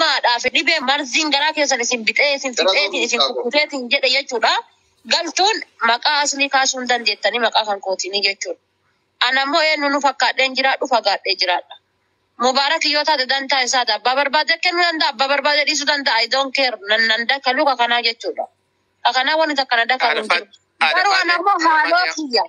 Gandummaadhaaf dhibee marziin garaa keessan isin bixee isin fixeetiin isin kukkuteetiin jedhe jechuudha. Galtuun maqaa aslii kaasuu hin dandeettanii maqaa kan kootiini jechuudha. Ana immoo eenyu nu fakkaadheen jiraadhu fagaadhee jiraadha. Mubaarak yoo taate dantaa isaati. Abbaa barbaade kennuu danda'a, abbaa barbaade dhiisuu danda'a. I don't care. Nan dakalu ka kanaa jechuudha. Ka kanaa wanti takka na dakalu hin jiru. Garuu ana immoo haaloo kiyya.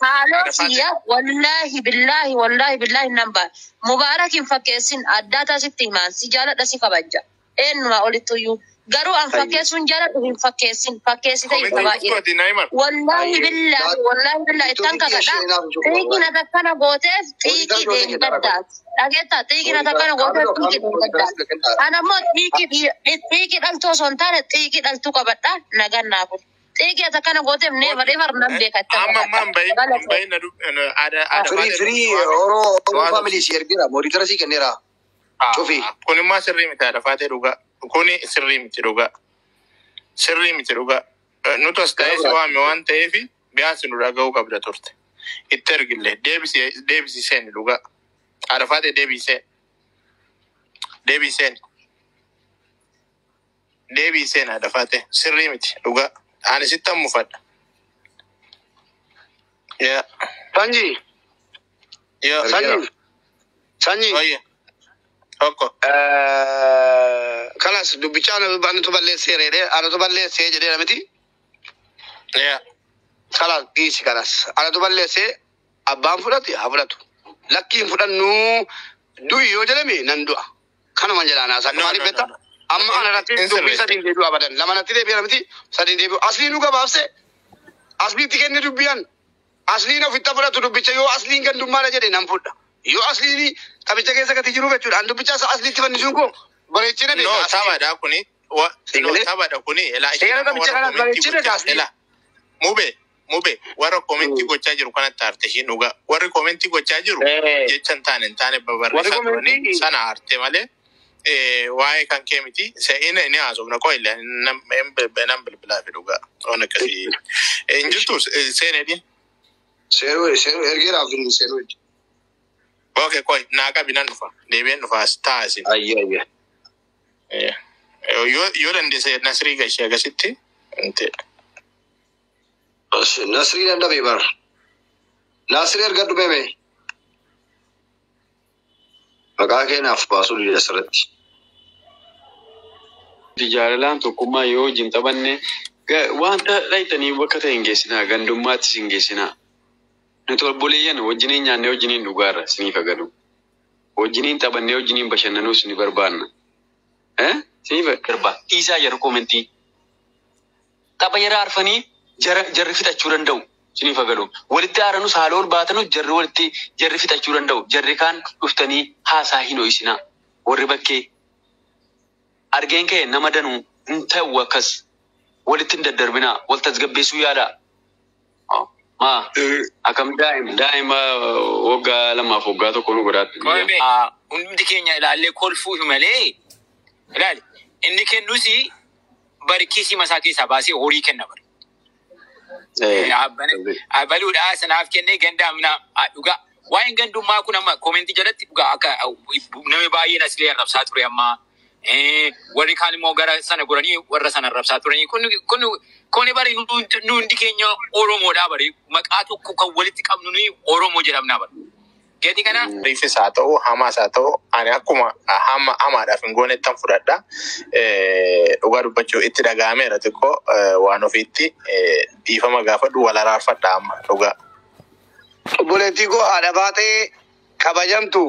Haaloo kiyya wallaahi billaahi wallaahi billaahi nan ba'a. Mubaarak hin fakkeessin addaa taasitti himaan si jaaladha si kabaja. Eenyumaa olittuyyuu. Garuu an fakkeessuun jaaladhu hin fakkeessin fakkeessite hin baay'ee. Wallaahi billaahi wallaahi billaahi ittan kakadha. Xiiqiin ati akkana gooteef xiiqii deeggaddaati. Dhageettaa xiiqiin ati akkana gooteef xiiqii deeggaddaati. Ana immoo xiiqii dhaltuu osoo hin taane xiiqii dhaltuu qabadha nagan naa bulu. Xiiqii ati akkana gooteef never ever nan beeka ittan kakadha. Firii firii Oro Oro family si ergeera moderator si kenneera. Cufi. Kun immoo sirrii miti haadha faatee dhugaa. Kuni sirrii miti dhugaa. Sirrii miti dhugaa. Nuti as ta'ee si waame waan ta'eef biyaansi nu dhaga'uu qabda turte. Itti ergillee deebisi seeni dhugaa. Haadha faatee deebii seeni. Deebii seeni. Deebii seeni haadha faatee sirrii miti dhugaa. Ani sittan mufadha. Yaa. Sanyi. Yaa. Sanyi. Sanyi. Oye. Tokko. Kalas dubbicha anatu balleessee reedee anatu balleessee jedhee miti. Yaa. Kalas dhiisi kalas anatu balleessee abbaan fudhate haa fudhatu. Lakkiin fudhannuu du'i yoo jedhame nan du'a. Kanuma jedhaan haasaa maaliif beektaa? Amma ana irratti dubbii sadiin deebi'u abadan. Lama natti deebi'a miti sadiin deebi'u. Asliin nu gabaabse asliitti kenne dubbiyan. Asliin ofitti fudhatu dubbicha yoo asliin gandummaadha jedhe nan fudha. Yoo asliin taphicha keessa gati jiru jechuudha. An dubbicha asliitti fannisuun koo bareechina No, taphaadha kuni. No, taphaadha kuni. Elaa Seera taphicha kanaas bareechina asliin. Elaa. Mube, mube. Warra komentii gochaa jiru kanatti aarte ishiin dhugaa. Warri komentii gochaa jiru jecha hin taane hin taane babarreessaa turanii sana aarte malee. Waa'ee kan kee miti. Se'ina inni haasofna koo illee nan bilbilaa fi dhugaa. Waan akkasii. Hin jirtu seenedhi. Seenuu seenuu ergeera firii seenuu. Okay, koi naa qabi nan dhufa. Deebi'een dhufa as ta'a isin. Ayye ayye. Yoo dandeesse Nasrii gashee akkasitti. Nasrii danda'e bar. Nasrii erga dhumeme. Maqaa kee naaf baasuu dide asirratti. Jaalalaan tokkummaa yoo wajjin taphanne wanta dhayitanii bakka ta'e hin geessinaa gandummaattis hin geessinaa. Nuti obboleeyyan wajjiniin nyaannee wajjiniin dhugaarra isiniif agalu. Wajjiniin taphannee wajjiniin bashannanuu isin barbaanna. Isiniif darba dhiisaa jara koomentii. Tapha jara arfanii jarri fixachuu danda'u. Isiniif agalu. Walitti aaranus haala ol baatanus jarri walitti jarri fixachuu danda'u. Jarri kaan dhuftanii haasaa hin ho'isinaa. Warri bakkee argeen ka'e nama danuu hin ta'u akkas walitti hin daddarbinaa wal tasgabbeessuu yaalaa. Maa akkam daa'ima waggaa lamaaf waggaa tokko nu godhaatti. Hundi keenya ilaallee kolfuuf malee ilaali inni kennus bari kiisii masaa keessaa baasee horii kenna bari. Baluudhaa sanaaf kennee ganda amna dhugaa. Waa'een gandummaa kun amma koomentii jalatti dhugaa akka namni baay'een asilee arrabsaa ture amma. Warri kaan immoo gara sana goranii warra sana arrabsaa turanii kun kun kuni bari nu hundi keenya Oromoodha bari maqaa tokko kan walitti qabnu nuyi Oromoo jedhamna bari. Geetii kana. Riifis haa ta'u hamaas haa ta'u ani akkuma hama hamaadhaaf hin goonettan fudhadha. Dhugaa dubbachuu itti dhaga'ameera xiqqoo waan ofiitti dhiifama gaafadhu wal araarfadha amma dhugaa. Obboleettii koo haadha baatee kabajamtu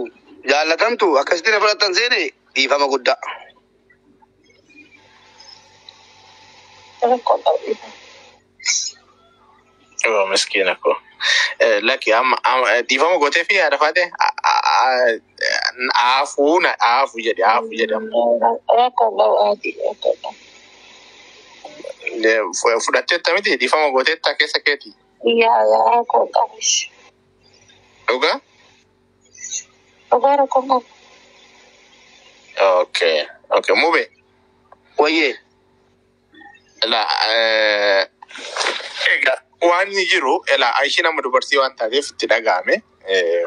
jaallatamtu akkasitti na fudhattan seene dhiifama guddaa. Oh, miskiina koo. Lakki amma dhiifama gootee fi haadha faatee aafuu na aafu jedhe aafu jedhama. Fudhatteetta miti dhiifama gooteetta keessa keeti. Yaa yaa rakkoo qabus. Dhugaa? Dhugaa rakkoo qabu. Okay, okay, mube. Wayyee. La egaa waan inni jiru elaa ishiin amma dubartii waan taateef itti dhaga'ame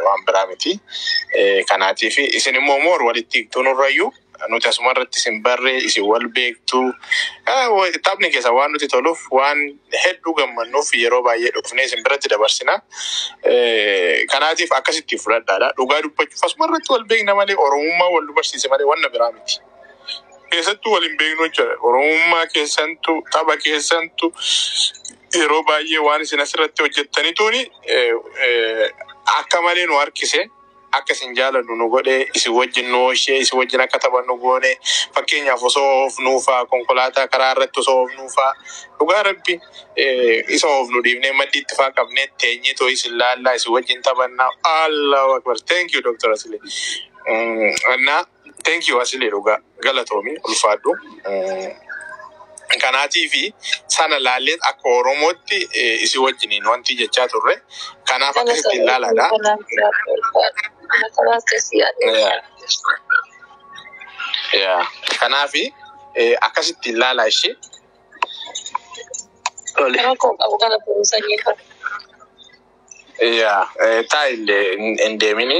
waan biraa miti. Kanaatiif isin immoo moor walitti hiiktuu nurrayyuu Nuti asuma irratti isin barree isin wal beektu. Taphni keessa waan nuti toluuf waan hedduu gammannuuf yeroo baay'ee dhufnee isin biratti dabarsina. Kanaatiif akkasitti fudhadhaadha. Dhugaa dubbachuuf asuma irratti wal beekna malee Oromummaa wal dubarsiise malee wanna biraa miti. Keessattuu wal hin beeknu jechuudha. Oromummaa keessantu tapha keessantu yeroo baay'ee waan isin asirratti hojjettanituuni akka malee nu harkise, akka isin jaalannu nu godhe, isin wajjin nu oolchee, isin wajjin akka taphannu goone. Fakkeenyaaf osoo oofnuufaa konkolaataa karaa irratti osoo oofnuufaa, dhugaa rabbi, isa oofnu dhiifnee maddiitti faa qabnee teenyee too isin laallaa, isin wajjin taphannaa. Allahu akbar, thank you Dr. Asli. Annaa thank you Asli, dhugaa galatoomi, ulfaadhu. Kanaatii fi sana laallee akka Oromootti isin wajjiniin wanti jechaa turre. Kanaaf akkasitti ilaalaadha. Yeah. Kanaafi akkasitti ilaalaa ishee. Tole. Rakkoo qabu kana sanyii kan. Yaa, taa illee hin deemini,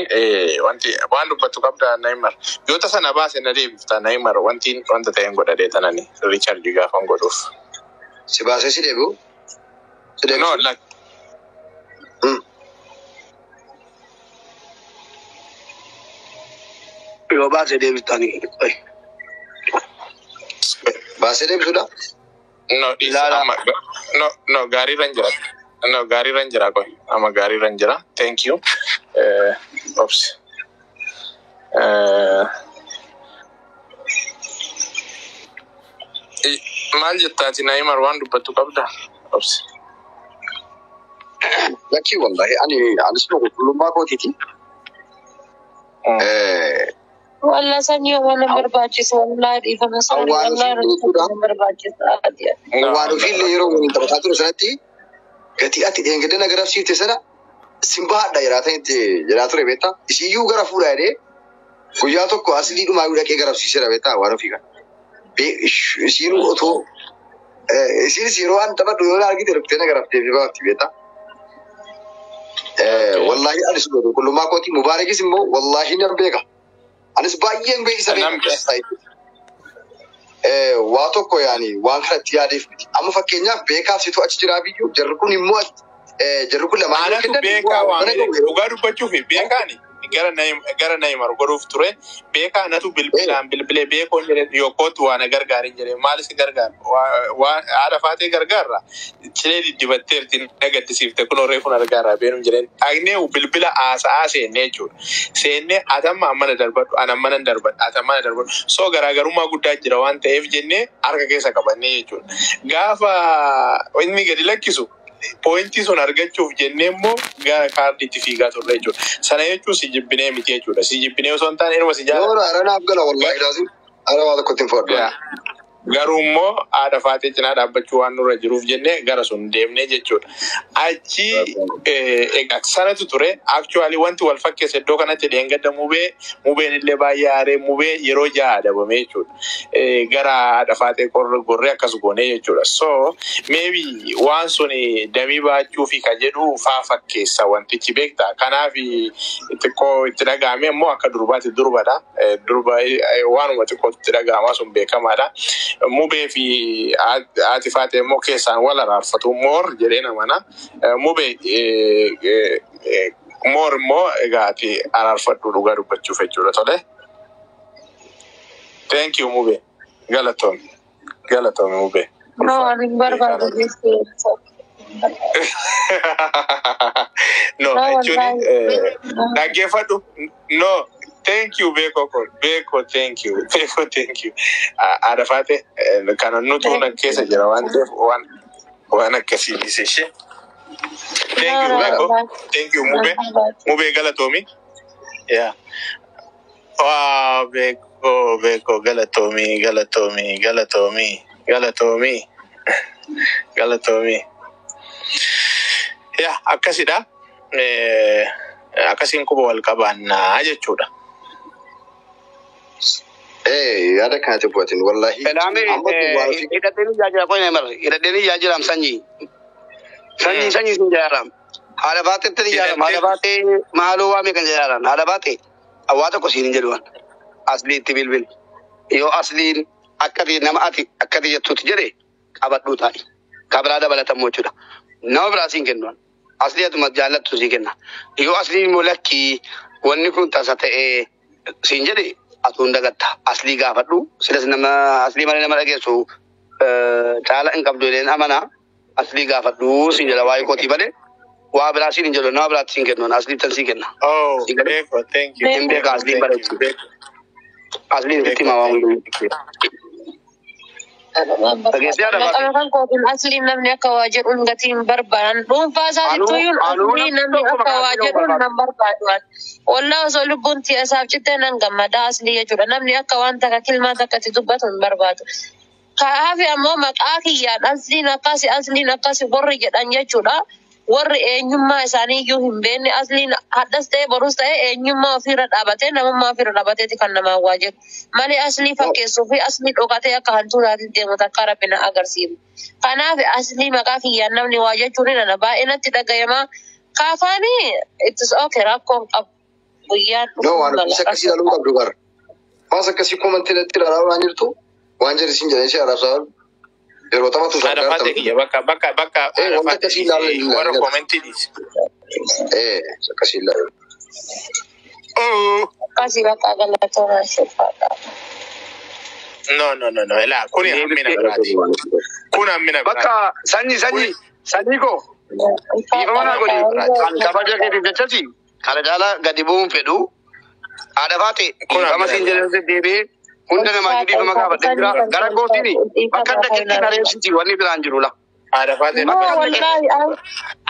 wanti waan dubbattu qabda Naimar. Yoo tasa na baase na deebifta Naimar, wanti wanta ta'e hin godhadhee tanani recharge gaafan godhuuf. Si baasee si deebi'u? Si No, deebisu? Lak Yoo baasee deebistanii. Baasee deebisuudha? No, dhiisi Ilaala. amma, no, no, gaariirra hin jira. No, gaariirra hin jira qoy. Amma gaariirra hin jira. Thank you. Obsi. Maal jettaati Naimar, waan dubbattu qabda? Obsi. Lakkii, wallahi ani anis qulqullummaa kootiiti. Walla sanyii waan barbaachisu, wallaahi dhiifama sanyii Awwaan wallaahi ofii jechuudha. waan barbaachisu. No, Waan ofiillee yeroo waliin taphataa ture sanatti gatii ati dheengadda na garafsiifte sana sin bahadha jedhaa ta'etti jedhaa ture beektaa. Isiyyuu gara fuudha jedhee guyyaa tokko asilii dhumaa yoo dhaqee garafsiiseera beektaa waan ofii kana. Isiin otoo isiinis yeroo an taphadhu yoo na argite ruftee na garaftee fi baafti beektaa. Wallaahi anis qulqullummaa kooti, Mubaarakis immoo wallaahi nan beeka. Anis baay'een beekisa Nan beeka. Waa tokko yaani waan kanatti yaadeef miti. Amma fakkeenyaaf beekaaf situ achi jiraa biyyuu jarri kun immoo jarri kun lamaan yoo Anatu kennan beekaa mana waan gahu. Dhugaa dubbachuuf beekaani gara Naimar godhuuf ture. Beekaa anatu bilbilaan bilbilee beekoon jedhe yookootu waan gargaarin jedhe, maal si gargaara? Waan haadha faatee gargaarra cilee diddibatteerti na gaddisiifte, kun reefuun argaarra beenum jedheen dhaqnee bilbila haasa'aa seennee jechuudha. Seennee atamma ammana darbadhu, ana ammana darbadhu, atammana darbadhu, so garaagarummaa guddaa jira waan ta'eef jennee harka keessa qabannee jechuudha. Gaafa inni gadi lakkisu pointii sun argachuuf jennee immoo gara kaardiitti fiigaa turre jechuudha. Sana jechuun si jibbinee miti jechuudha. Si jibbinee osoo hin taane inuma si jaalladha. Yoora aranaaf gala, wallaahi laazim ara waa tokkotti hin fudhadhu. Garuu immoo haadha faatee cinaa dhaabbachuu waan nurra jiruuf jennee gara sun deemnee jechuudha. Achi egaa sanatu ture. Actually wanti wal fakkeesse iddoo kanatti dheengadda mubeen illee baay'ee aaree, mubee yeroo 6 adabame jechuudha. Gara haadha faatee qorre gorree akkas goonee jechuudha. So maybe waan sun damii baachuu fi ka jedhu faa fakkeessa wantichi beektaa. Kanaaf xiqqoo itti dhaga'ame immoo akka durbaatti durbadha. Durba waanuma xiqqootu itti dhaga'amaa, sun beekamaadha. Mubee fi haati faatee immoo keessaan wal araarfatu moor jedhee namana. Mubee moor immoo egaa ati araarfadhu dhugaa dubbachuuf jechuudha tole. Thank you Mubee. Galatoomi. Galatoomi Mubee. No, ani hin barbaadu jechuudha. No, No, jechuun wallahi. dhaggeeffadhu. No, thank you Beeko ko. Beeko, thank you. Beeko, thank you. Haadha faate kana nutu na keessa jira waan ta'eef waan akkasii dhiise ishee. Thank you Beeko. Thank you Mubee. Mubee galatoomi. Yeah. Waa Beeko, Beeko, galatoomi, galatoomi, galatoomi, galatoomi, galatoomi. Yaa, akkasidha. Akkasiin quba wal qabaannaa jechuudha. Yaada kanatti bu'atin wallahi. Salaami. Amma kun waan ofii Hidhadheen ijaa jira qoy namar. Hidhadheen ijaa jiraam sanyii. Sanyii sanyii sun jaaram. Haadha baatetti ni jaaram. Haadha baatee maaloo waa meeqan jaaram. Haadha baatee hawaa tokko siin hin jedhu. Asliitti bilbil. Yoo asliin akkati nama ati akkati jettuuti jedhe qabadhuu taa'i. Ka biraa dabalatamu jechuudha. Nama biraa siin kennu. Aslii atuma jaallattu sii kenna. Yoo asliin immoo lakkii wanni kun tasa ta'ee siin jedhe atuun dagatta. Aslii gaafadhu. Silas nama aslii malee nama dhageessu caala hin qabdu jedheen amanaa. Aslii gaafadhu siin jedha waa'ee kootii malee. Waa biraa siin hin jedhu nama biraatti siin kennu. Aslii tan sii kenna. Oh, Siin galee? Beeko, thank you. Hin beeka asliin Thank you. bareechu. Beeko, Asliin sitti Beeko, himaa waan thank hundumaa. you. Dhageessee haadha Maqaa baate. kan kootiin asliin namni akka waa jedhuun gatii hin barbaadan. Dhuunfaa Anuu isaatittuu iyyuu anuu aslii namni namni tokko akka maqaa waa asliin jedhuun barbaadu. nan barbaadu. Wallaa osoo lubbuun tiya isaaf cittee nan gammada aslii jechuudha. Namni akka waan takka kilmaa takka itti dubbatu hin barbaadu. Kaafi ammoo maqaa kiyyaan asliin akkasi asliin akkasi warri jedhan jechuudha. Warri eenyummaa isaanii iyyuu hin beekne asliin hadhas ta'e borus ta'e eenyummaa ofiirra dhaabatee namummaa ofiirra dhaabateeti kan namaan waa jedhu. Malee aslii fakkeessuu fi aslii dhokatee akka hantuutaatti deemu takka rabbi na agarsiisu. Kanaaf aslii maqaa kiyyaan namni waa jechuun nana baay'ee natti dhagayama. Kaafaanii ittis okay rakkoon qabu guyyaan No, dhufuu waan mala isa akkasii rakkoon ilaaluu qabu. qabdu bara. Waan akkasii komantii irratti ilaalaa waan jirtu waan jedhi siin jedhanii si arrabsaa yeroo taphatu Haadha sardaar faate kiyya taphatu. bakka bakka bakka Eh, haadha wanta faate akkasii ilaaluu dhiisi hin warra ilaalin. koomentii dhiisi. Eh, akkasii ilaaluu. Oh, Akkasii bakka galatooma shuffaadha. no no no no ilaa kuni hammina Deebistee. biraati. Kun hammina biraati. Bakka sanyii Kuni sanyii sanyii koo dhiifama naa godhi. Kan kabaja keetiif jechasi kana caalaa gadi bu'uun fedhu. Haadha faate kun dhiifama hammina siin biraati. jedhee deebi'ee hunda namaayyuu dhiifama gaafadhee jira. Gara kootiin bakka dhaqetti kareessiti wanni biraan jiru la. Haadha faate No, Bakka dhugaa. dhaqetti wallahi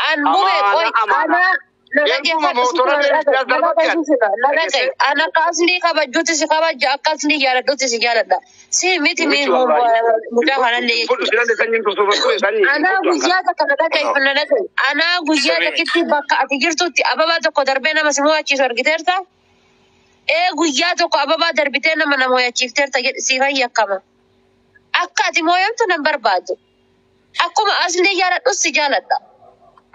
an mube qoy amaana amaana. ana na Eeguma dhaggeeffadhu mootora sifira na deebisee dhaga'i as na darbatti dhaga'i ati. sifira na dhaga'i Dhageessee an akka aslii kabajjuutti si kabajja akka aslii jaaladhutti si jaaladha si miti mi miti wallaahi. mucaa kanallee Hin fudhu jechuudha. silalle sanyiin tursuuf ture sanyii hin Anaa fudhu an kana. guyyaa takka na dhaga'i No, na dhaga'i anaa guyyaa sirrii miti. takkitti bakka ati jirtutti ababaa tokko darbee nama si mo'achiisu argiteerta? Ee guyyaa tokko ababaa darbitee nama na mo'achiifteerta jedhi siifan yakkama. Akka ati mo'amtu nan barbaadu. Akkuma aslii jaaladhus si jaaladha.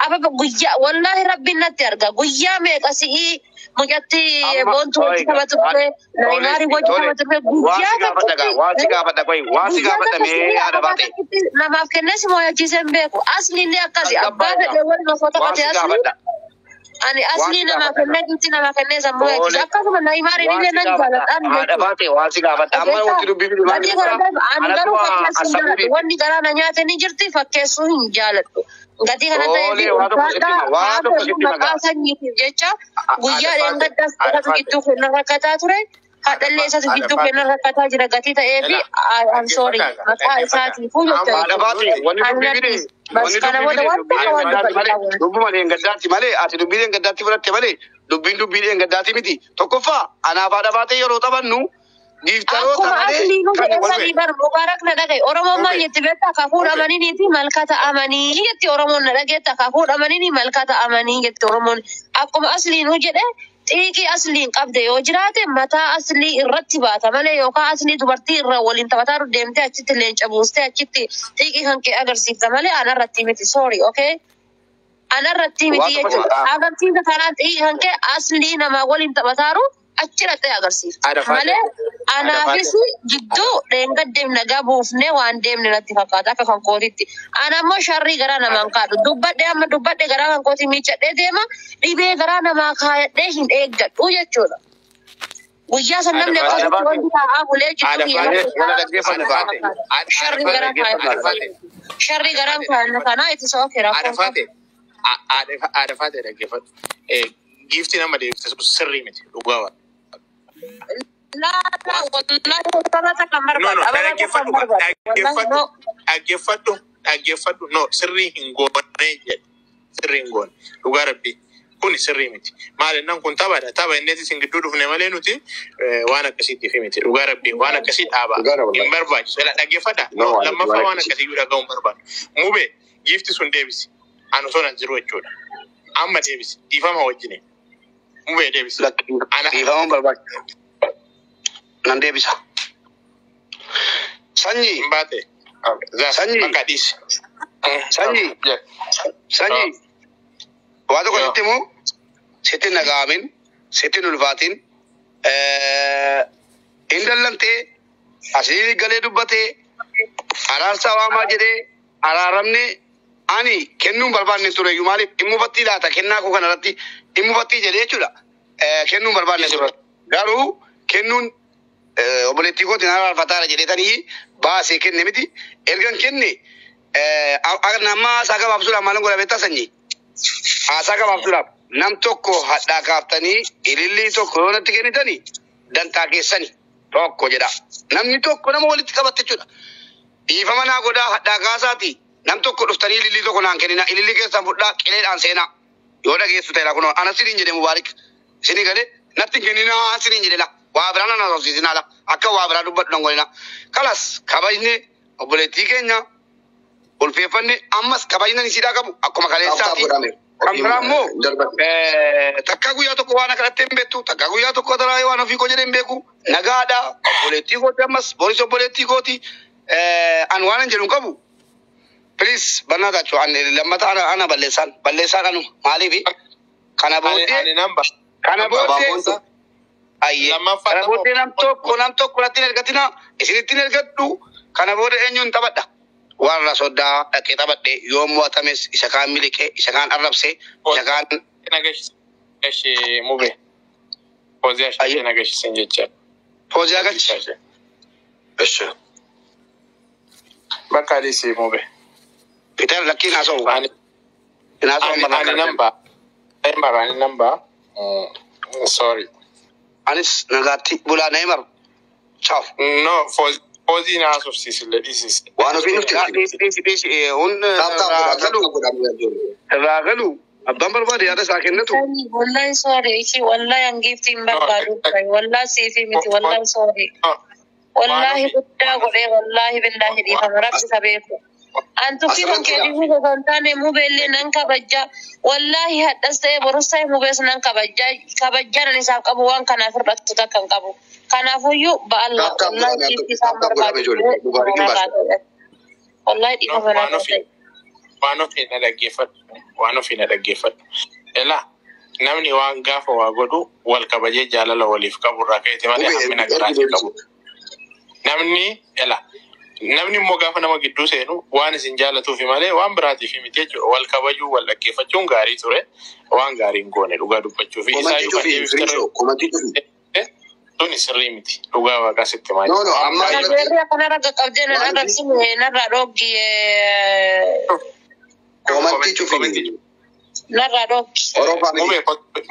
Ababa guyyaa wallaahi rabbiin natti arga guyyaa meeqa si'ii mucatti Amma boontuu wajji tole taphatu ture tole naayimaari wajji tole taphatu ture waan guyyaa si gaafadha gaa takkitti waan si gaafadha qoy waan si guyyaa gaafadha takka mee si'ii haadha ababaa baate. takkitti namaaf kennes mooyachiisee hin beeku asliillee akkasi abbaa Tasgabbaa'edha. fedhe waluma osoo Waan taphate si aslii gaafadha. ani Waan aslii si namaa gaafadha. kennee gifti namaa kennee san mooyachiisa Tole akkasuma naayimaariin waan illee si nan gaafadha. jaaladhaan Haadha jechuudha. baate waan si gaafadha. Amma Dhageessaa wanti dubbii fi maal gatii kana beektaa? darba ani garuu Anatuma fakkeessuu hin asabuu jaaladhu. dhiifte. Wanni garaa na nyaate ni jirti fakkeessuu hin jaaladhu. Gatii kana ta'ee fi Tole waa tokko sitti ulfaadhaa hima. Waa haa tokko fedhu sitti hima maqaa gaa. sanyiitiif jecha Haadha guyyaa faate dheengaddaas haadha isatu faate gidduu kenna rakkataa ture. Haadhallee isatu haadha gidduu faate kenna rakkataa jira gatii ta'ee fi ilaa I'm sorry dhaggeeffadhaa gaa maqaa dhaggeeffadhaa. isaatiifuu jecha Amma Haadha jechuudha. baate wanni Ani dubbii natti fide bas wanni kana dubbii booda fide waan dubbii takka waan dheengaddaati dubbadhu malee qabu. dubbuma dheengaddaati malee ati dubbii dheengaddaatti fudhatte malee dubbiin dubbii dheengaddaati miti. Tokkoffaa anaaf haadha baate yeroo taphannu giiftaroota Akkuma malee aslii nu kan jedhe wal sanii bar mubaarak na dhagaye. Oromoon maal Mube jetti beektaa? Akaakuu mube dhamaniiniiti malkata amanii jetti Oromoon na dhageetta. Akaakuu dhamaniini malkata amanii jetti Oromoon. Akkuma aslii nu jedhe xiiqii asliin qabde yoo jiraate mataa aslii irratti baata malee yookaan aslii dubartii irra waliin taphataa deemtee achitti leenca buustee achitti xiiqii kan kee agarsiifta malee anarratti miti. Sorry, okay? Anarratti waa miti tokko jechuudha. sitti Agarsiisa kanaan xiiqii kan kee aslii namaa waliin taphataaru achi dhaqxee agarsiifta. haadha faate Malee haadha anaafis faate jidduu dheengaddeef nagaa buufnee waan deemne natti fakkaata akka kan kootitti. Ana ammoo sharrii garaa namaan kaadhu. Dubbadhe amma dubbadhe garaa kan kootii miiccadhee deema dhibee garaa namaa kaayadhee hin eeggadhu jechuudha. Guyyaa san haadha namni faate haadha akkasitti baate wanti taa'aa bulee jidduu haadha kiyya faate natti wala taa'aa dhaggeeffanna haadha gaa. faate haadha sharrii faate garaa haadha kaayadhu. faate Sharrii haadha garaan faate kaayadhu kanaa itti soofee haadha rakkoon qabu. faate haadha faate dhaggeeffadhu. Giifti nama deebiste sun sirrii miti dhugaa waa. Laa laa wallahi ababaa takka hin No, barbaadu. no, Ababaa takka hin dhaggeeffadhu gaa barbaadu. Wallahi dhaggeeffadhu no. dhaggeeffadhu dhaggeeffadhu no sirrii hin goone jedhe sirrii hin goone dhugaa rabbii kun sirrii miti maal innaan kun taphaadha tapha innis isin gidduu dhufne malee nuti waan akkasiitiif miti dhugaa rabbii waan akkasii dhaabaa Dhugaadha hin wallahi. barbaachisu Ila dhaggeeffadha No no waan lammaffaa waan waan akkasii. akkasii dhaga'uu hin barbaadu mube giifti sun deebisi anu osoo nan jiru jechuudha amma deebisi dhiifama wajjini mube deebisi ana Dhiifama barbaachisa. Nan deebisa. Sanyii hin baate zaas sanyii bakka dhiisi sanyii sanyii waa tokko sitti himu sitti hin dhaga'amin sitti hin ulfaatin hin dallantee Asii galee dubbatee araarsaa waamaa jedhee araaramne ani kennuun barbaanne ture iyyuu maaliif dhimmufattii laata kennaa koo kanarratti dhimmufattii jedhee jechuudha. Kennuun barbaanne ture. Garuu kennuun obboleettii kootiin araarfataara jedheetanii baasee kenne miti. Ergan kenne amma haasaa gabaabsuudhaaf maal godha beektaa sanyii? Haasaa gabaabsuudhaaf nam tokko hadhaa kaaftanii ilillii tokko yoo natti kennitanii dantaa keessani tokko jedha. Namni tokko nama walitti qabatte jechuudha. Dhiifama naa godhaa hadhaa kaasaati. Nam tokko dhuftanii ilillii tokko naan kennina. Ilillii keessan fudhaa qileedhaan seenaa. Yoo dhageessu ta'e kunoo ana siniin jedhe Mubaarik. Isinii galee natti hin kenninaa siniin jedhe la. Waa biraa nan haasofsiisinaa la. Akka waa biraa dubbadhu nan godhina. Kalas kabajne obboleettii keenya ulfeeffanne ammas kabajna isiidhaa qabu akkuma kaleessaati. Kan biraa immoo takka guyyaa tokko waan akkanatti hin beektu takka guyyaa tokko taraa waan ofii koo jedhee hin beeku nagaadha obboleettii kooti ammas boris obboleettii kooti an waan hin jedhu hin qabu. Please bannaa taachuu an lammata ana ana balleessaan balleessaan anu maaliifi kana booddee Ani namba. kana booddee ayyee Lammaffaa kana booddee nam tokko natti hin ergatina isinitti hin ergadhu kana booda eenyuun taphadha. Warra soddaa dhaqee taphadhe yoo mo'atames isa kaan miliqee isa kaan arrabse isa kaan Nagashi mube. Fooziyaa ishee nagashiisan jecha. Fooziyaa galchi. Eshi. Bakka adiisii mube. Peter lakkiin haasa'u. Ani Hin haasa'u ani ani namba. Neymar ani namba. Sorry. Anis nagaatti bulaa Neymar. Ciao. No, foozii na haasofsiisillee dhiisisi. Waan ofii nutti Dhiisi dhiisi dhiisi hun Taap taap irraa godhaa taap galu taap godhaa. irraa galu abbaan barbaade yaada isaa kennatu. Wallahi sorry ishii wallahi hangiifti hin barbaadu. Wallahi siifi miti wallahi sorry. Wallahi guddaa godhee wallahi billahi dhiifama rabbi isa beeku. An tuffii kan Asirratti kee dhiisuu osoo hin taane mubeellee nan kabajja. Wallahi hadhas ta'ee borus ta'ee mubees nan kabajja. Kabajjaan ani isaaf qabu waan kanaaf hir'attu takka hin qabu. Kanaafuyyuu ba'alla Taap taap wallahi godhaa giifti isaan taap taap godhaa barbaadu. ijoollee. Mubaarikiin baasa. Wallahi dhiifama Waan naa ofii waan ofii na dhaggeeffadhu. Waan ofii na dhaggeeffadhu. Elaa namni waan gaafa waa godhu wal kabajee jaalala waliif qabu irraa ka'eeti malee Mube hammina ergi garaatii qabu. deebisi. Namni elaa namni immoo gaafa nama gidduu seenu waan isin jaallatuufi malee waan biraatiif miti jechuudha. Wal kabajuu wal dhaggeeffachuun gaarii ture. Waan gaarii hin goone dhugaa dubbachuu fi Komantii isaayyuu kan cufi deebifte firiisoo komantii cufi. tuni sirrii miti. Dhugaa waaqaa sitti maal. No no amma irratti Nageerri akkanarra qaqqabdee nan waan ofii arrabsine narraa dhooggi komantii cufi. narraa dhooggi. Oromoo miti. Mubee kottu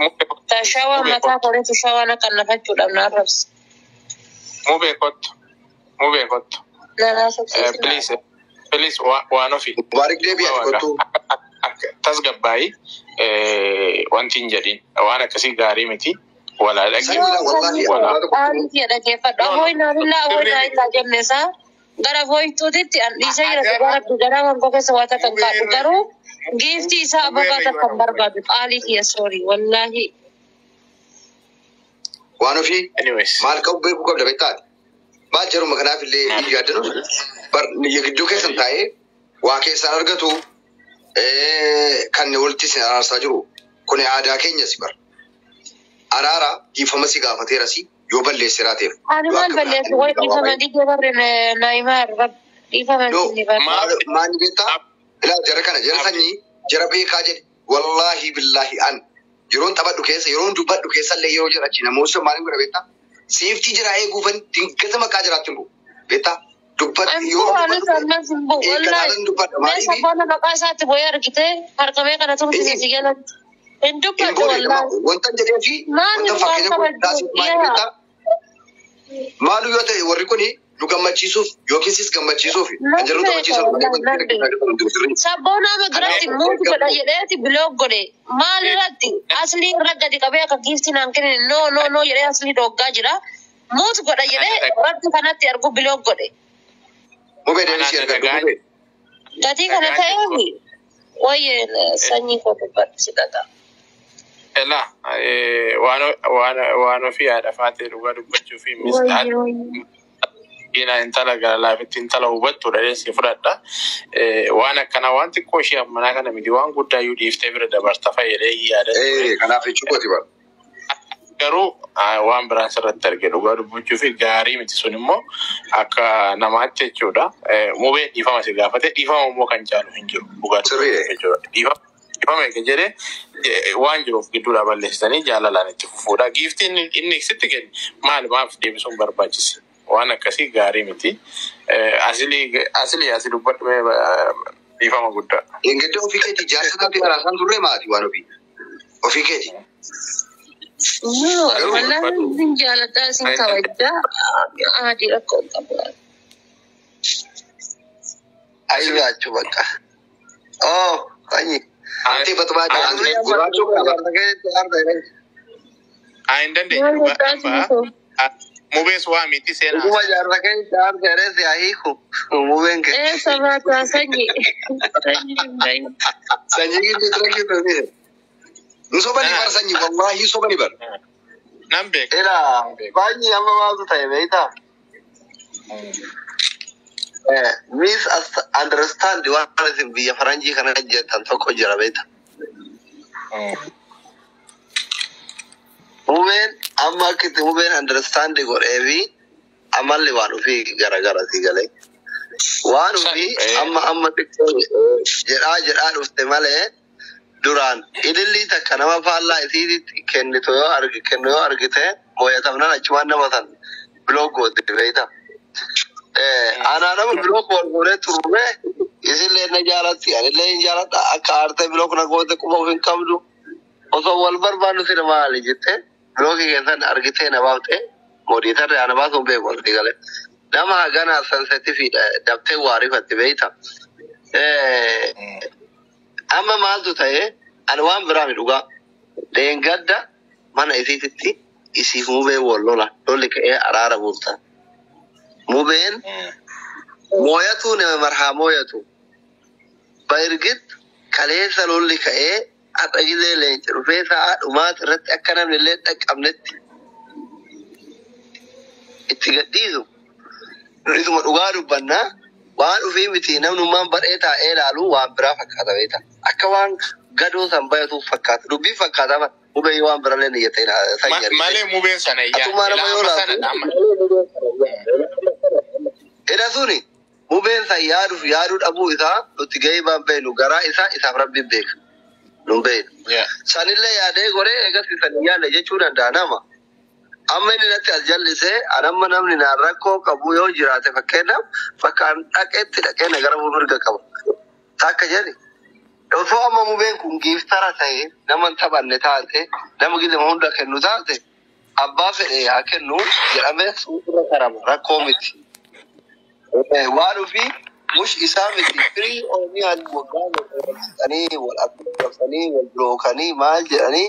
Ta shawaa mubee mataa kottu koreetu shawaa na kannafachuudhaaf na arrabse. mubee kottu mubee kottu. Nan haasofsiisina. Please please waan ofii. Mubaarik deebii Dhugaa ati waaqaa kottu. tasgabbaa'ii wanti hin jedhin waan akkasii gaarii miti. Walaa Sanyiidha dhaggeeffatu wallahi walaa. abbaa tokko Qaalitii dhaggeeffadhu. No no Afooyi naanillaa afooyi sirrii miti. naanillaa jenne isaa gara fooyituutitti an dhiisee jira dhugaa Agarra rabbi garaa wankoo keessa waa takka hin kaadhu mubeerra garuu giiftii isaa mubeerra abbaa yoo takka hin nama barbaadu qaalii kiyya soorii wallaahi. waan ofii Anyways. maal qabu beekuu qabda beektaati. Maal jaruma kanaaf illee hin yaaddanu bar gidduu keessan taa'ee waa keessaan argatu kan walitti isin araarsaa jiru kun aadaa keenyas bar. Araara dhiifama si gaafateera si yoo balleesseeraa ta'eef Ani yoo maal akka balleessu biraatti way inni dhiifama gabaabaa didee barre naayimaar dhiifama No, sinni barre. Maaf maal beektaa? Ilaa jara kana jara sanyii jara beekaa jedhe wallaahi billaahi an yeroon taphadhu keessa yeroon dubbadhu keessa illee yeroo jira achi namoota maaliin godha beektaa? Seeftii jira eeguufan dingata maqaa jiraatti hin bu'u. Beektaa? Dubbadhu An yeroo bu'aanis dubbadhu ammas hin bu'u wallaahi. eeggataadhaan dubbadha Mee maaliifi sabboona maqaa isaatti bu'ee argite harkamee kana tumsine si jalatti. Hin hin dubbadhu goone wallaahi. wanta jedhee fi Maaliif wanta waan fakkeenya kun kabajju taasisu maali yaa. beektaa? Maalu yoo ta'e warri kuni nu gammachiisuuf yookiin sis gammachiisuuf kan Nan jedhu beeka taphachiisan malee wallaahi wanti nan inni beeka. kennu jiru sirrii. Sabboona ama duratti muutu godha jedheeti biloog godhe. Maal irratti aslii irra gadi qabee akka giiftii naan kennine no no no jedhee aslii dhooggaa jira. Muutu godha jedhee rabbi kanatti argu biloog godhe. Mubee deebisii Anaan argadhu dhagaa mubee. Gatii kana dhagaa ta'eefi wayyee sanyii koo dubbadhu si dhaga'a. Elaa waan waan waan ofii haadha faatee dhugaa dubbachuu fi misdhaan Wayyee wayyee. Ina intala gara laafitti intala hubattudha jedhee fudhadha. Waan akkanaa waan xiqqoo ishee ammanaa kana miti waan guddaa iyyuu dhiiftee bira dabarta fayyadee yaada ture. Kanaaf jechuu kooti bara. Garuu waan biraan sirratti arge dhugaa dubbachuu fi gaarii miti sun immoo akka namaatti jechuudha. Mubeen dhiifama si gaafate dhiifama immoo kan caalu hin jiru dhugaa Sirriidha. dubbachuuf jechuudha. Dhiifama eega jedhee waan jiruuf gidduudhaa balleessitanii jaalalaan itti fufuudha. Giiftiin inni sitti kenne maal maaf deebisuun barbaachise? Waan akkasii gaarii miti. Asilii asii dubbadhu dhiifama guddaa. Dheengadda ofii keeti jaarsa taatee araasaan turre maati waan ofii. Ofii keeti. No, Garuu wallahi dubbadhu. isin jaaladha isin kabajaa adii rakkoo hin qabu. Ayyaachuu bakka. Oh, sanyi. Antee batbaadha. Asli Antee amma gurraachoo dhuguma qaba. jaarsa keetti aarta jedhee. Hin dandeenye Maal dhugaa godhaa nan ba'a. isin Mubees waa miti seenaa Dhuguma jaarsa keetti aarta jedhee si haa hiiku. Mubeen kee. Eessa baataa sanyi? Sanyi hin bahin. Sanyii gidduu tura. Nu sobani bar sanyi wallahi sobani bar. Nan beeka. Ila Nan beeka. baay'ee amma maaltu ta'e beektaa? Misunderstand waan isin biyya faranjii kana jettan tokko jira beektaa? Mubeen amma akka itti mubeen understand godhee fi amalli waan ofii garagara si galee. Waan ofii amma amma xiqqoo jedhaa jedhaa dhufte malee duraan ilillii takka nama faallaa isiitti kennitu yoo argi kennu yoo argite mooyatamnaan achumaan nama san block goote beektaa? Anaa nama block wal goonee turre isillee na jaalatti anillee hin jaaladha akka aartee block na goote quba of hin qabdu osoo wal barbaannu sina maali jette blockii keessan argitee na baafte moodiitarri ana baasuun beeku walti galee. Nama hagana sensitiividha dabtee waarifatti beekta. Amma maaltu ta'e ani waan biraa mi dhugaa dheengadda mana isiititti isiif mubee wal lola lolli ka'ee araara buufta. Mubeen mooyatu nama marhaa mooyatu. Bairgit kaleessa lolli ka'ee har'a gizee leenca dhufee sa'a dhumaati irratti akka namni illee dhaqqabnetti itti gadhiisu. Isuma dhugaa dubbannaa waan dhufii miti namnummaan badhee taa'ee ilaalu waan biraa fakkaata beekta. Akka waan gadoo san bayatuuf fakkaata. Dubbii fakkaata bara. Mubee waan birallee ni jettee san argite. Malee mubeen sana iyyaa. Atummaa nama Ilaa yoo amma laaltu. sana amma. Eda suni mubeen san yaaduuf yaaduu dhabuu isaa nuti gahee baan beeknu garaa isaa isaaf rabbiin beeka. Nu beeknu. Sanillee yaadee goree eegas san hin yaadne jechuu danda'a nama. Amma inni natti as jallisee an amma namni naan rakkoo qabu yoo jiraate fakkeenyaaf bakka an dhaqetti dhaqee na gara mirga qaba. Takka jedhi. Osoo amma mubeen kun giiftara ta'e nama hin taphanne taate nama gizima hunda kennu taate abbaa fedhe haa kennu jedhamee suuqirra karama rakkoo miti. Waan ofii mush isaa miti firii Oromiyaan waggaa walqabsiisanii wal argisiisanii wal birookanii maal jedhanii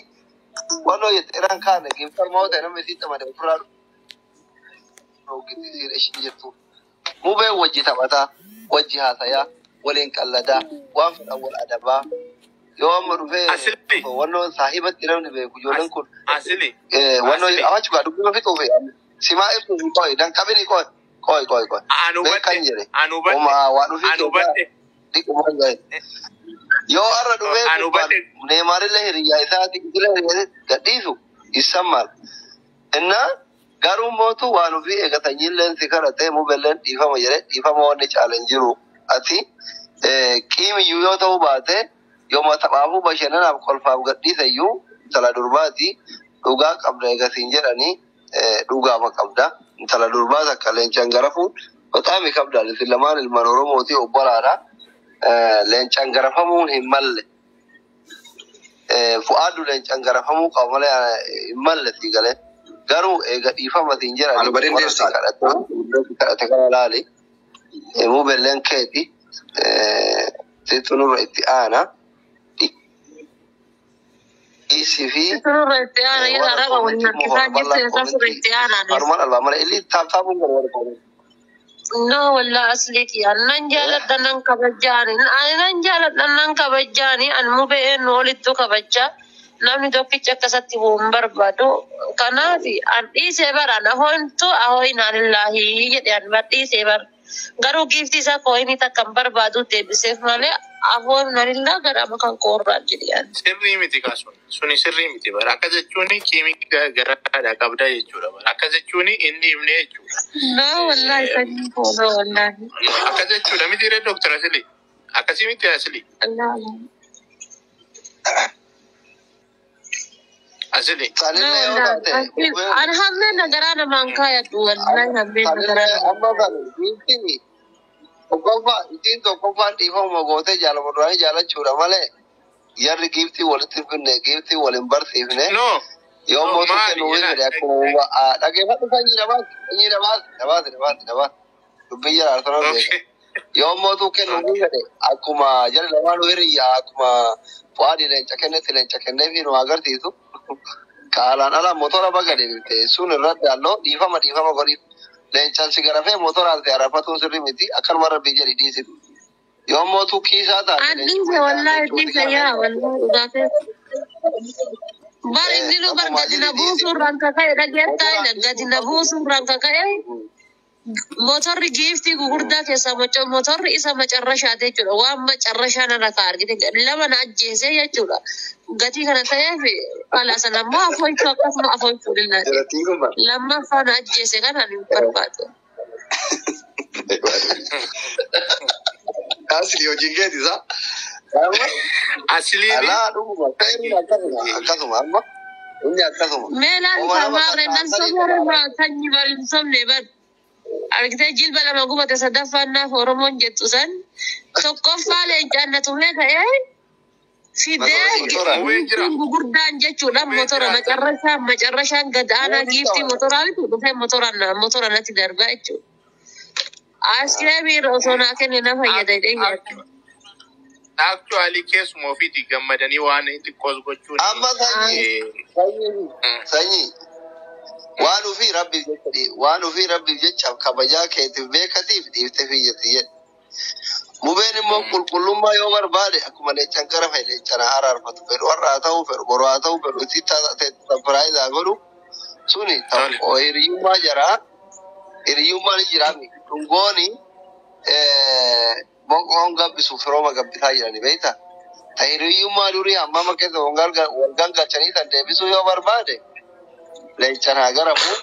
wannoo jetteeraan kaane giiftar moo ta'e namni isitti amane ofirraa dhoogisiisiidha ishiin jettu. Mubeen wajji taphataa, wajji haasayaa, waliin qalladaa, waan fedhan wal adabaa. Yoo amma dhufee Asili. wannoo saahibatti namni beeku ijoolleen kun Asili. wannoo Asili. afachu gaa dubbii fixuufi simaa ibsuufi qoy danqabini qoy qoy qoy qoy Anu beekan hubadhe. jedhe Anu hubadhe. homaa waan dhufii Anu keessaa hubadhe. dhiquma gahe. Yoo har'a dhufee Anu gubbaan hubadhe. Neemaarillee hiriyyaa isaati idilee hiriyyaa gadhiisu isan maal. Innaa garuu mootu waan ofii eegatanyiilleen si kadhatee mubelleen dhiifama jedhee dhiifama wanni caala hin jiru. Ati qiimiyyuu yoo ta'uu baate yooma taphaafuu bashannanaaf kolfaaf gadhiisa iyyuu intala durbaati dhugaa qabda eegasiin jedhanii dhugaama qabda. Intala durbaa takka leencaan garafuun bataami qabda. Isin lamaan ilmaan Oromooti obbolaadha. Leencaan garafamuun hin malle. Fu'aaddu leencaan garafamuu qaba malee hin malle sii galee. Garuu eega dhiifama siin Anu jedhanii badin warra si deebsaa. kadhate kadhate kana laali. Mubelleen keeti. Situ nurra itti aana. Dhiisii fi Nurra itti aana jedha warra raba waliin koomentii immoo harkisaa horballaa jirtu isa nurra koomentii itti aanaanis. harumaan albaa mana illi taaptaapuun gara warra koomentii. No wallah asliiti ani nan jaaladha nan kabajaani ani nan jaaladha nan kabajaani ani mubee nu olittu kabajaa Namni tokkichi akkasatti bu'u hin barbaadu. Kanaaf an dhiisee bara an ahoontu ahooyinaanillaahi jedhe an bar dhiisee bara. Garuu giifti isaa kooyinii takka hin barbaadu deebiseef malee ahooyinaanillaa gara amma kan koorraan jedhe an. Sirrii miti kaasun. Suni sirrii miti bara. Akka jechuun kiimii garaadha qabda jechuudha bara. Akka jechuun inni himne jechuudha. No wallaahi sanyii koo no wallaahi. Akka jechuudha miti ree Dooktar Asilii. Akkasii miti Asilii. Wallaahi. Asilii. No Sanillee yoo wallaahi. taate An hammeen garaa namaan kaayadhu wallaahi hammeen garaa sanillee namaan. amma kan giiftiin tokkoffaa ittiin tokkoffaan dhiifama gootee jaalama duraanii jaalachuudha malee jarri giiftii walitti hin finne giiftii wal hin barsiifne No. yoo No mootu maali kennuu jedha. fedhe akkuma dhageeffadhu sanyii nabaati sanyii nabaati nabaati nabaati nabaati dubbii jala arsanan beeka. Okay. Yoo mootu kennuu fedhe akkuma jarri lamaan hiriyyaa akkuma fu'aadii leenca kennetti leenca kenneefi nu agarsiisu. Kaalaan ala motora baga deebifte sun irratti halloo dhiifama dhiifama godhiif. Leencaan si garafee motoraan si arafatuun sirrii miti akkanuma rabbii jedhi dhiisi. Yoo mootu kiisaa taate An leenci dhiise kun wallaahi leenci dhiise yaa wallaahi dhugaa keessa. Bar inni nu bar akkuma gadi na jedhi dhiisi. buusuurraan kaka'e dhageettaa Motoraan gadi na buusuurraan kaka'e motorri giiftii gugurdaa keessaa motorri isa macarrashaate jechuudha. Waan macarrashaa narra kaa argite lama na ajjeesee jechuudha. Gatii kana ta'eef ala sana immoo afoolchuu akkasuma afoolchuu dillaati. Jalattiin kun bara. Lammaffaa na ajjeese kana hin barbaadu. Asli hojiin keeti isaa. Asiliin Alaa dhuguma seerri akkasuma akkasuma amma inni akkasuma. Meelaan Oma nama samaarre nan takka soboorraa sanyi bar hin sobne bar. Argitee jilba lama gubate sadaffaan naaf Oromoon jettu san tokkoffaa leencaan na tumee ka'ee fidee Motora. mubeen jira. giiftiin gugurdaan jechuudha Mubeen motora jira. macarrashaan macarrashaan gad aanaa giiftii motoraa bitu dhufee motoraan motora natti darbaa jechuudha. Aayiskiriimii irra osoo naa kenne na fayyada jedhee nyaata. Actually keessuma ofiitii gammadanii waan xiqqoos gochuun Amma sanyii sanyii sanyii waan ofii rabbiif jecha waan ofii rabbiif jecha kabajaa keetiif beekatiif dhiiftee fiyyatti jedhe. Mubeen immoo qulqullummaa yoo barbaade akkuma leencaan gara fa'i leencaan araarfatu fedhu har'a haa ta'u fedhu boru haa ta'u fedhu itti sapiraayiz haa godhu suni Tole. hiriyyummaa jaraa hiriyyummaan ni jiraami. Dhungooni boqoon gabbisu firooma gabbisaa jirani beektaa? Ta hiriyyummaa durii hammama keessa wal gangalchanii tan deebisuu yoo barbaade leencaan haa garafu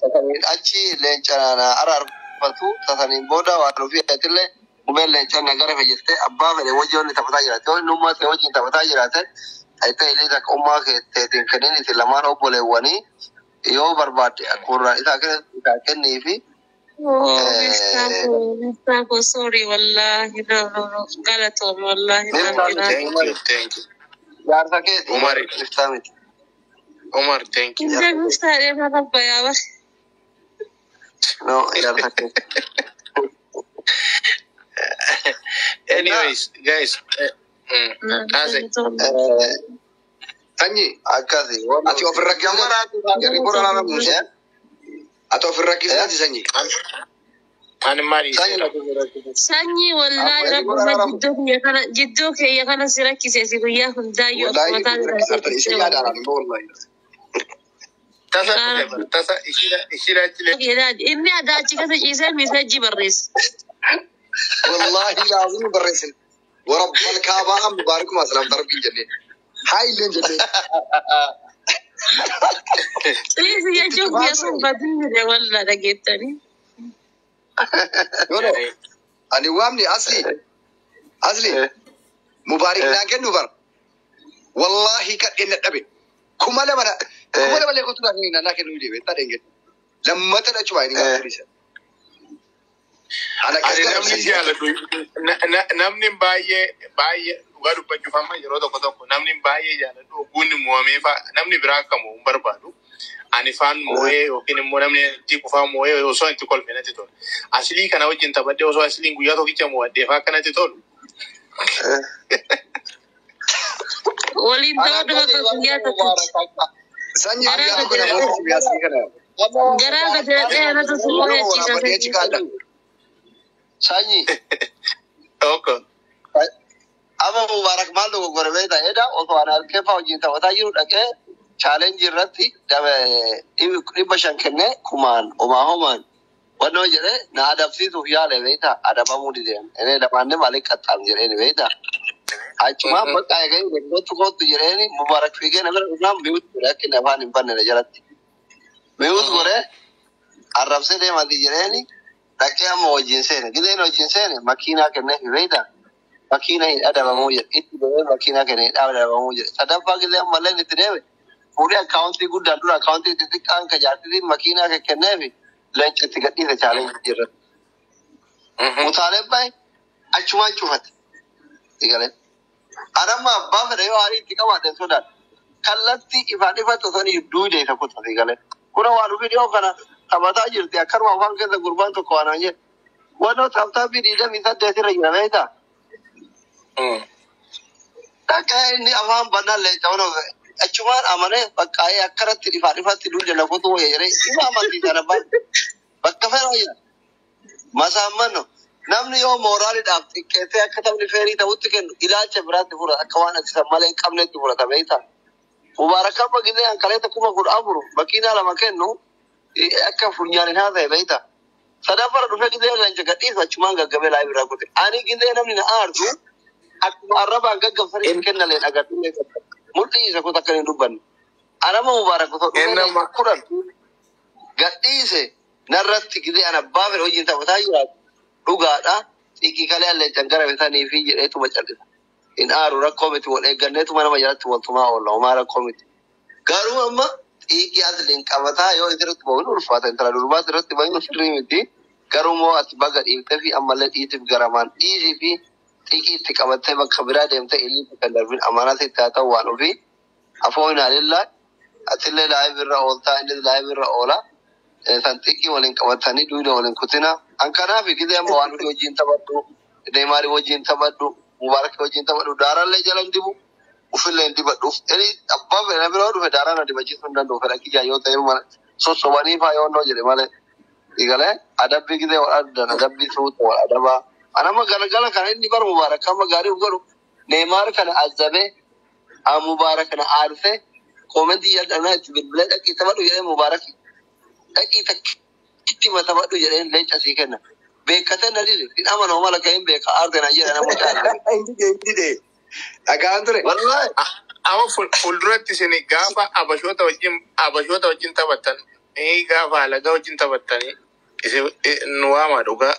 tataniin achi leencaan haa araarfatu tataniin booda waan ofii atillee mubeen leencaan na garafe jettee abbaa fedhe wajji wanni taphataa jiraate yoo inni ummaa ta'e wajjin taphataa jiraate ta'e illee takka ummaa keetiin kennin isin lamaan obboleewwanii yoo barbaadde akkuma isaa kenniifi Oh, miftaa koo sorry wallahi no no no galatoom wallahi Miftaa naaf miti Thank you, thank you. jaarsa keeti Umar. miftaa miti. Umar, thank you. Hundee miftaa deemaa rabba yaa bar. No, jaarsa keeti. Anyways, guys, Haase. Galatoom. Sanyi Akkasi. ati of irra Gamaraatu jarri bora laala Eh? Ati of irra kisnaati sanyi. Ani maal Sanyi dhiiseera? Sanyii wallahi Amma rabbuma jidduu kiyya kana jidduu kiyya kana si rakkise si guyyaa hundaayyuu Wallahi akkuma irra taate kisartan isin yaadaan immoo wallahi. Tasa dhufe bara. Tasa ishiidha achilee. Inni aadaa achi keessa ciisee miisajji barreessa. Wallahi laazim barreessin. Warabbal kaabaa amma baarikuma salaam rabbiin jennee. Haa illeen jennee. Ciisi jechuun kiyya sun badii jedhe walla dhageettanii. No no. Ani waamni asli asli mubaarik naan kennu bara. Wallahi kadheen dadhabe. 2000 na 2000 lee kottu naa naa kennuu deebe taa dheengee. Lammata dhachuma inni gaafa dhiisa. Ana Ani keessa namni jaalladhu namni baay'ee baay'ee dhugaa dubbachuuf amma yeroo tokko tokko namni baay'ee jaalladhu ogguun mo'amee fa'a namni biraa akka mo'u hin barbaadu. Ani faan mo'ee yookiin immoo namni itti kufaa mo'ee osoo itti kolfe natti tola. Asilii kana wajjin taphadhee osoo asiliin guyyaa tokkicha mo'adhee fa'aa akka natti tolu. Waliin ta'uu dhuma guyyaa tokkotti. Sanyi Garaa guyyaa tokko gadi namoota asii kana. Garaa gadi dhaqee anatu si Nama mo'achiisa waraabadhee achi sanyii. kaadha. Sanyi Tokko. amma Anama Mubaarak maal dogoggore beektaa jedha osoo ana harkee fa'aa wajjin taphataa jiru dhaqee chaalenjii irratti 500 kennee kumaan homaa homaan wannoo jedhee na adabsiisuuf yaale beektaa adabamuu dideen. Inni lamaanne maaliif qaxxaam jedheen beektaa. Achumaan bakka eegee kootu kootu jedheen Mubaarak fiigee na bira dhufnaan mi'uutu godhe akka inni afaan hin banne na jalatti. Mi'uutu godhee arrabsee deemati jedheen dhaqee amma wajjin seene. Gideen wajjin seene makiinaa kenneef beektaa. Makiina hin adabamuu jedhe. Itti deemee makiinaa kenne hin adabamuu jedhe. Sadaffaa gidee ammallee itti deeme fuudhee akkaawuntii guddaan dura akkaawuntii xixiqqaan ka jaartitiin makiinaa kenneef leenca itti gadhiise chaalenjii irratti. Mutaaleen bahe achumaan cufate. Egalee. Anamma abbaa fedhe yoo aarii itti qabaate hin sodaadhu. Kallattii ifaan ifatti osoo inni duude isa kuta egalee. Kuna waan dhufii dhiyoo kana taphataa jirti akkanuma afaan keessa gurbaan tokko waan jedhe. Wannoo taaptaappii 28 irra jira beektaa? Dhaqee inni afaan bannaan leenca wanoo achumaan amanee bakkaa'ee akkanatti ifaan ifatti duude na kutuu wayya jedhee ima amansiisan abbaan bakka fedha jira. Masaammanno namni yoo mooraaliidhaaf xiqqeessee akka taphni feerii ta'utti kennu ilaalcha biraatti fudhata akka waan asisan malee hin qabnetti fudhata beektaa. Mubaarak amma gizee hankaleeta 14,000 makiinaa lama kennu akka funyaan hin haasa'e beektaa. Sadaffara dhufee gizee leenca gadhiisu achumaan gaggabee laayif irraa kute. Ani gizee namni na aarsu akkuma arrabaan gaggabsanii kennaleen agartee mul'ii isa kutu akka hin dubbanne. Anama Mubaarak osoo dhufee leenca 10 gadhiise narratti gizee ana abbaa fedhe wajjin taphataa jiraatu dhugaadha. Xiqqii kalee leencan gara bitanii fi jedheetuma callisa. Hin aaru rakkoo miti wal eegganneetuma nama jalatti waltumaa oolla homaa rakkoo miti. Garuu amma xiiqii asliin qabataa yoo isirratti ba'uun ulfaata intala durbaas irratti ba'uun sirrii miti. Garuu moo ati baga dhiiftee fi ammallee dhiitiif garamaan dhiisii fi xiiqii itti qabattee bakka biraa deemtee illee kan darbin amanaa sitti haa ta'u waan ofii afoo inaalillaa atillee laayif irra ooltaa innis laayif irra oola. San xiiqii waliin qabatanii duuda waliin kutina. An kanaaf gizee amma waan nuti wajjin taphadhu, Neymaarii wajjin taphadhu, Mubaarak wajjin taphadhu, daarallee jala hin dibu, ufillee hin dibadhu. Inni abbaa fedha biroo dhufe daaraa na dibachiisuu hin danda'u fedha kiyyaa yoo ta'e malee sossobanii faa yoo onnoo jedhe malee. Egalee adabbii gizee wal addan adabbii suuta wal adabaa. Anama galgala kana inni bara Mubaarak amma gaarii godhu Neymaar kana azabee Mubaarak kana aarsee koomentii yaal'anaa itti bilbilee dhaqii taphadhu jedhee Mubaarak dhaqii takkitti taphadhu jedhee leenca sii kenna. Beekkatee na dide hin amanoo mala ka'een beeka aarte na jedha nama caala. Hin dide. Dhagaan ture. Wallaahi. Amma fuulduratti isin gaafa abashoota wajjin taphattan gaafa alagaa wajjin taphattanii isin nu waama dhugaa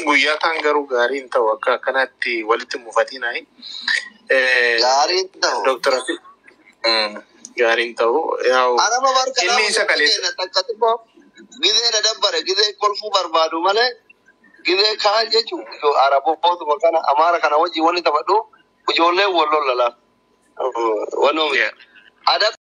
guyyaa kaan garuu gaarii hin ta'u akka akkanatti walitti mufatinaayi. Gaarii hin ta'u. Dooktar gaarii hin ta'u. Yaa'u Anama barka inni isa kaleessa. takka xiqqoo gizee na dabbare gizee kolfuu barbaadu malee gizee kaan jechuun arabootuma kana amaara kana wajjin wanni taphadhu ijoolleen wal lola lafa. Wannoo miti. Adab